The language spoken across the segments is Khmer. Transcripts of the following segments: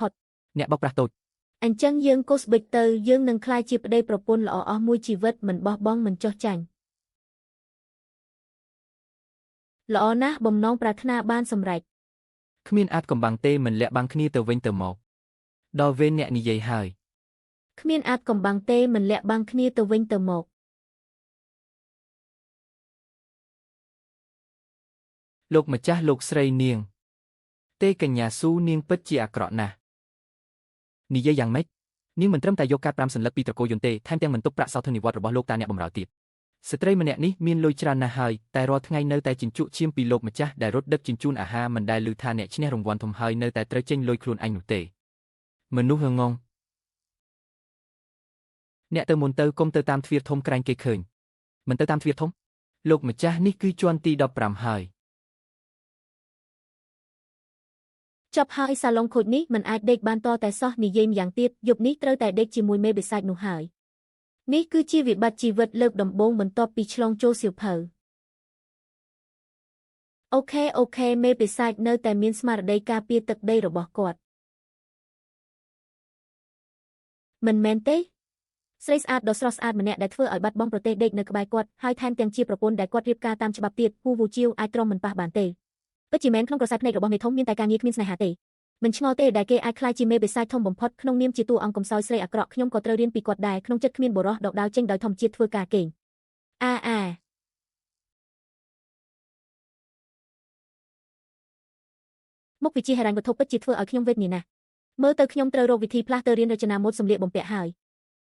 ផុត អ្នកបោកប្រាស់តូច អញ្ចឹងយើងកូស្បិចទៅយើងនឹងក្លាយជាប្តីប្រពន្ធល្អអស់មួយជីវិតមិនបោះបង់មិនចុះចាញ់ល្អណាស់បំណងប្រាថ្នាបានសម្រេច គ្មានអាចកំបាំងទេមិនលាក់បាំងគ្នាទៅវិញទៅមកដល់វេនអ្នកនិយាយហើយ គ្មានអាចកំបាំងទេមិនលាក់បាំងគ្នាទៅវិញទៅមក លោកម្ចាស់លោកស្រីនាង ទេកញ្ញាស៊ូនាងពិតជាអាក្រក់ណាស់និយាយយ៉ាងម៉េចនាងមិនត្រឹមតែយកកាត5សន្លឹកពីត្រកូលយន្តទេថែមទាំងមិនទុកប្រាក់សោធននិវត្តន៍របស់លោកតាអ្នកបម្រើទៀតស្ត្រីម្នាក់នេះមានលុយច្រើនណាស់ហើយតែរាល់ថ្ងៃនៅតែជញ្ជក់ឈាមពីលោកម្ចាស់ដែលរត់ដឹកជញ្ជូនអាហារមិនដែលឮថាអ្នកឈ្នះរង្វាន់ធំហើយនៅតែត្រូវចេញលុយខ្លួនឯងនោះទេមនុស្សហងងអ្នកទៅមុនទៅកុំទៅតាមទ្វារធំក្រែងគេឃើញមិនទៅតាមទ្វារធំលោកម្ចាស់នេះគឺជាន់ទី15ហើយ ចប់ហើយសាឡុងខូចនេះមិនអាចដេកបានតតែសោះនិយាយម្យ៉ាងទៀតយប់នេះត្រូវតែដេកជាមួយមេបិសាចនោះហើយនេះគឺជាវិបត្តិជីវិតលើកដំបូងបន្ទាប់ពីឆ្លងចូលសៀវភៅOK OK មេបិសាចនៅតែមានស្មារតីការពារទឹកដីរបស់គាត់មិនមែនទេស្រីស្អាតដ៏ស្រស់ស្អាតម្នាក់ដែលធ្វើឲ្យបាត់បង់ប្រទេសដេកនៅក្បែរគាត់ហើយថែមទាំងជាប្រពន្ធដែលគាត់រៀបការតាមច្បាប់ទៀតហ៊ូវូជាវអាចទ្រាំមិនប៉ះបានទេពិតជាមែនក្នុងក្រសែភ្នែករបស់មេធំមានតែការងារគ្មានស្នេហាទេមិនឆ្ងល់ទេដែលគេអាចក្លាយជាមេបិសាចធំបំផុតក្នុងនាមជាតួអង្គកំសោយស្រីអាក្រក់ខ្ញុំក៏ត្រូវរៀនពីគាត់ដែរក្នុងចិត្តគ្មានបុរសដកដាវចេញដោយធម្មជាតិធ្វើការគេងអាអាមុខវិជ្ជាហិរញ្ញវត្ថុពិតជាធ្វើឲ្យខ្ញុំវេទនាណាស់មើលទៅខ្ញុំត្រូវរកវិធីផ្លាស់ទៅរៀនរចនាម៉ូដសម្លៀកបំពាក់ហើយ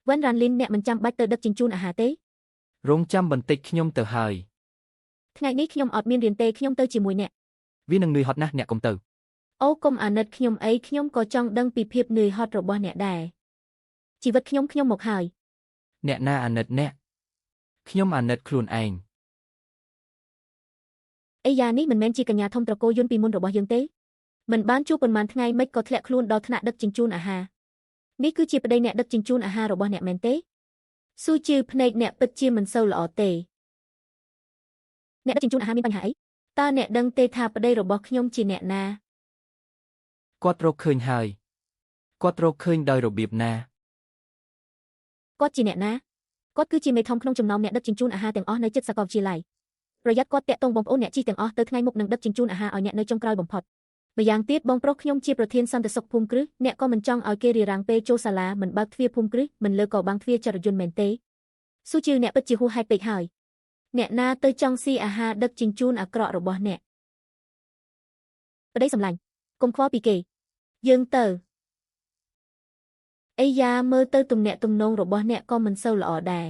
វ៉ាន់រ៉ាន់លីនអ្នកមិនចាំបាច់ទៅដឹកជញ្ជូនអាហារទេ រងចាំបន្តិចខ្ញុំទៅហើយ ថ្ងៃនេះខ្ញុំអត់មានរៀនទេខ្ញុំទៅជាមួយអ្នក វានឹងនឿយហត់ណាស់អ្នកកុំទៅ អូកុំអាណិតខ្ញុំអីខ្ញុំក៏ចង់ដឹងពីភាពនឿយហត់របស់អ្នកដែរជីវិតខ្ញុំខ្ញុំមកហើយ អ្នកណាអាណិតអ្នកខ្ញុំអាណិតខ្លួនឯង អីយ៉ានេះមិនមែនជាកញ្ញាធំត្រកូលយន្តពីមុនរបស់យើងទេមិនបានជួបប៉ុន្មានថ្ងៃមិនក៏ធ្លាក់ខ្លួនដល់ថ្នាក់ដឹកជញ្ជូនអាហារនេះគឺជាប្តីអ្នកដឹកជញ្ជូនអាហាររបស់អ្នកមែនទេស៊ូជឺភ្នែកអ្នកពិតជាមិនសូវល្អទេអ្នកដឹកជញ្ជូនអាហារមានបញ្ហាអីតើអ្នកដឹងទេថាប្តីរបស់ខ្ញុំជាអ្នកណា គាត់រកឃើញហើយគាត់រកឃើញដោយរបៀបណា គាត់ជាអ្នកណាគាត់គឺជាមេធំក្នុងចំណោមអ្នកដឹកជញ្ជូនអាហារទាំងអស់នៅជិតសាកលវិទ្យាល័យប្រយ័ត្នគាត់តាក់ទងបងប្អូនអ្នកជិះទាំងអស់ទៅថ្ងៃមុខនឹងដឹកជញ្ជូនអាហារឲ្យអ្នកនៅចុងក្រោយបំផុតម្យ៉ាងទៀតបងប្រុសខ្ញុំជាប្រធានសន្តិសុខភូមិគ្រឹះអ្នកក៏មិនចង់ឲ្យគេរារាំងពេលចូលសាលាមិនបើកទ្វារភូមិគ្រឹះមិនលើកក៏បាំងទ្វារចរយន្តមែនទេស៊ូជឿអ្នកពិតជាហួសហេតុពេកហើយអ្នកណាទៅចង់ស៊ីអាហារដឹកជញ្ជូនអាក្រក់របស់អ្នកប្តីសម្លាញ់កុំខ្វល់ពីគេយើងទៅអីយ៉ាមើលទៅទំនាក់ទំនងរបស់អ្នកក៏មិនសូវល្អដែរ